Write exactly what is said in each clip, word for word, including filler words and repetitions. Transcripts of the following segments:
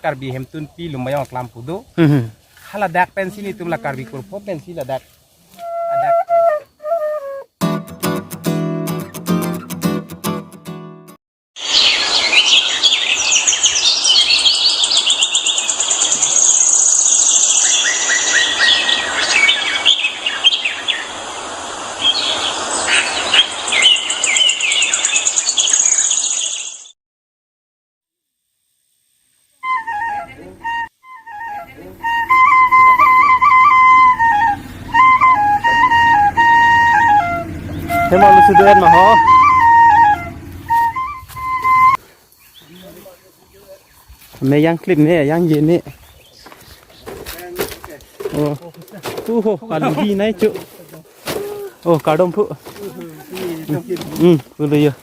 Karbi Hemtunpi Lumbajong aklam pu do. Hmm. Haladak pensi nelitum la Karbi Kurpho pensi ladak. Ladak. Hema lusudet ma ho. Me yang klip ne, yang ye ne. Oh. Tu ho, kalu di nai chu. Oh, kadom pu. Hmm, pu lo yo.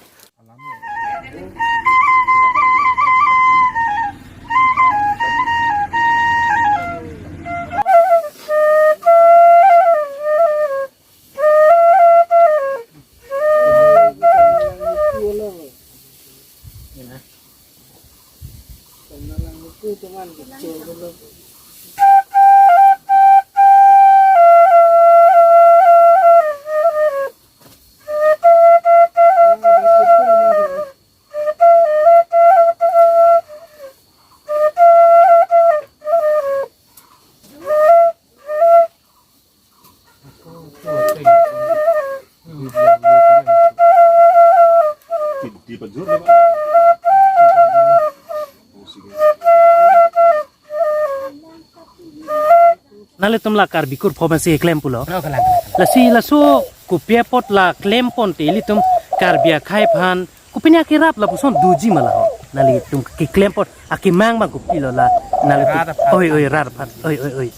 Nanglitum la Karbi Kurpho pensi klem pulo. Lo, kalang, kalang, kalang. Lasi laso kopi apot la klem ponte ilitum Karbi akhei aphan kopine akerap lapuson doji ma la ho. Nanglitum keklem pon akemang abang kopilo la nanglitum. Rat aphan. Oi, oi, rat aphan. Oi, oi, oi.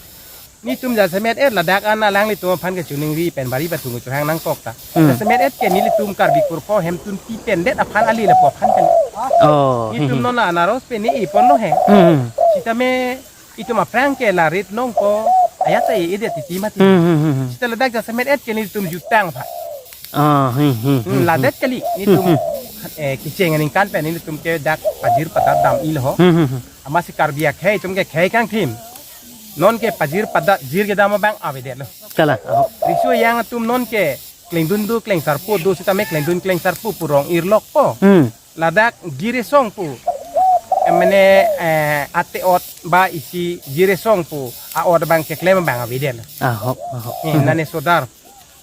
Nelitum jasemet-et ladak an alanglitum aphan kachiningri pen bari batung chehang nangkok ta. Hmm. Jasemet-et ke nelitum Karbi Kurpho Hemtunpi pen det aphan ale lapu aphan kan. Oh. Nelitum non la anaros pen ne-e ponlo he. Hmm. Sitame itum aphrang ke la rit nong ko ayat ta e-edet titi mati. Hmm, hmm, hmm, hmm. Sita ladak jasemet-et ke nelitum jutang pha. Ah, hmm, hmm, hmm, hmm, hmm, ladet kali nelitum, hmm, hmm, eh, kecheng aningkan pen nelitum ke dak pajir padat dam-i lo ho. Hmm, hmm, hmm. Amatsi Karbi akhei atum ke khei kangthim. Non ke pajir padat jir kedam abang avedet lo. Kalang, aho. Riso yang atum non ke klengdun do klengsarpo do sitame klengdun klengsarpo pu rong-ir lokpo. Hmm. Ladak Jiresong pu. Eh, mane, eh, ate-ot ba isi Jiresong pu a-ot abang keklem abang avedet. Ahok, ahok. Eh, hmm, nane sodar.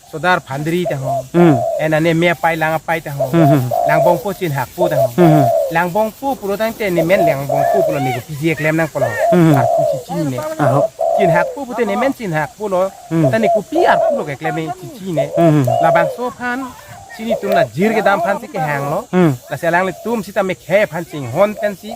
Sodar Phandri ta ho. Hmm. Eh, nane me apai lang apai ta ho. Hmm, hmm. Langbongpo Chinhakpo ta ho. Hmm, hmm. Langbongpo pulo tangte ne men Langbongpo pulo ne kopisi keklem nang pulo. Hmm, hmm. Arpu si chinine. Ahok. Chinhakpo pute ne men Chinhakpo lo. Hmm. Ta ne kopi arpu lo keklem ne chinine. Hmm, hmm. Labangso aphan si nelitum la jir kedam aphan si kehanglo. Hmm. Lasi alanglitum sitame khei aphan chinghon pensi,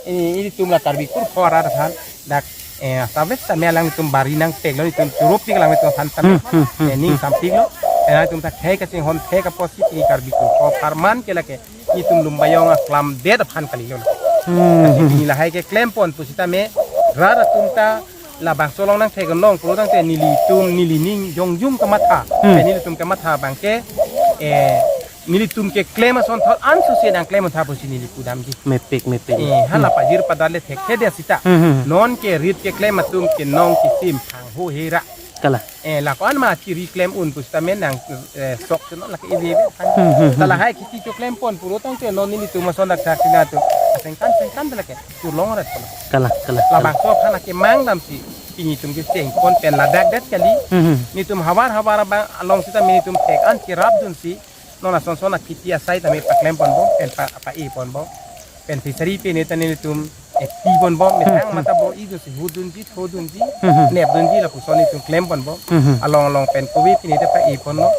eh, ilitum la Karbi Kurpho arat aphan dak, eh, sabes sitame alanglitum bari nangteklo, nelitum churupik alanglitum aphan sitame. Hmm, hmm, hmm, eh, ning, hmm, sampiklo. Eh, alanglitum ta khei kachinghon khei apotsi pini Karbi Kurpho apharman ke lake nelitum Lumbajong aklam det aphan kalilo. Hmm. Lasi pini lahai keklem pon pu sitame rat atum ta labangso along nangthek nong pulo tangte nelitum neli ning jongjung kamatha. Hmm. Eh, nelitum kamatha abang ke, eh, nelitum keklem asonthot anso si nangklem tha pusi neli pudamji. Mepik, mepik. Eh, hala, hmm, pajir padat le thekthedet sita. Hmm, hmm. Non ke rit keklem atum ke nong kisim phangho hera. Kalang. Eh, lako-an ma chiri klem un pusitame nang, eh, sok si non lake ibe ibe. Hmm, hmm, hmm. Ta lahai khiti choklem pon pulo tangte non nelitum ason dak thak sina atum. Sengkan sengkan ta lake. Churlong ret pulo. Kalang, kalang, kalang. Labangso aphan akemang damsi pini nelitum kecheng pon pen ladak det kali. Hmm, hmm. Nelitum havar havar abang along sitame nelitum thek an cherap dunsi non ason son akhiti asai tame paklem ponbom pen pa, pa-e ponbom. Pen fishery pen ne ta nelitum ekti ponbom, methang, hmm, hmm, mata bor-i dunsi, hudunji, thodunji, hmm, hmm, nepdunji lapuson nelitum klem ponbom. Hmm, hmm. Along along pen kove pini ta pa-e ponlo.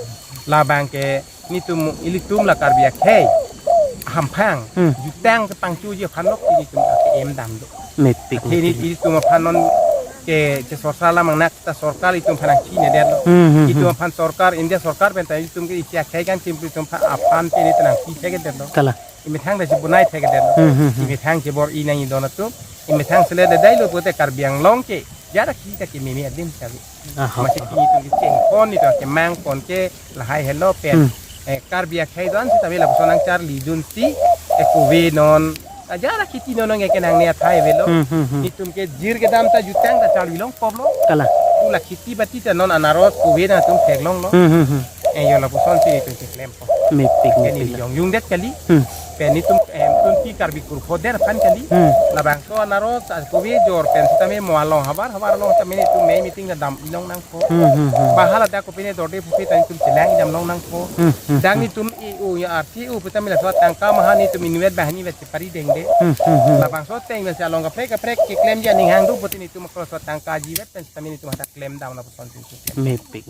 Labang ke nelitum ilitum la Karbi akhei hamphang, hmm, jutang kepangchuji aphan lok nelitum ake-em dam do. Mepik, athe ne mepik. Ilitum aphan non ke, ke sorkar lamang nak ta sorkar itum aphan nangchinedetlo. Hmm, hmm, hmm. Itum aphan sorkar, India sorkar pen ta itum ke isi akhei kangthim itum aphan, aphan pen itum nangchithekdetlo. Kalang. Imethang ta chibonai thekdetlo. Hmm, hmm, hmm. Imethang chibor-i nangji don atum. Imethang sele dedai lo pute Karbi Anglong ke jara kita ke meme adim kali. Aha. Amatsi pini nelitum kecheng pon nelitum akemang pon ke lahai helo pen. Hmm. Eh, Karbi akhei don sitame lapuson nangcharli dunsi, eh, kove non Ajara kheti non nonke kenangne athai avelo. Hmm, hmm, hmm. Netum ke jir kedam ta jutang ta charvi longpo lo. Kalang. Pu la kheti bati ta non anaros kove nangtum theklonglo. Hmm, hmm, hmm. Eh, yo lapuson si netum keklempo. Mepik, mepik. Ke neli jongjung det kali. Hmm. Pen netum, eh, tun pi Karbi kurpho der aphan kali. Hmm. Labangso anaros, ah, kove jor pen sitame mo along havar, havar along sitame netum mei meeting ta dam-i longnangpo. Hmm, hmm, hmm. Bahala dak kopine dorde pupe ta netum chelang-i dam longnangpo. Hmm, hmm, hmm. Dak netum E O ya R T O pu tame laso atangka maha netum inutvet banghini vet chepari dengde. Hmm, hmm, hmm. Labangso ateng vet si along kaprek kaprek keklemji aning hang do pute netum ako laso atangkaji vet pen sitame netum hadak klem dam lapuson si netum klem. Mepik.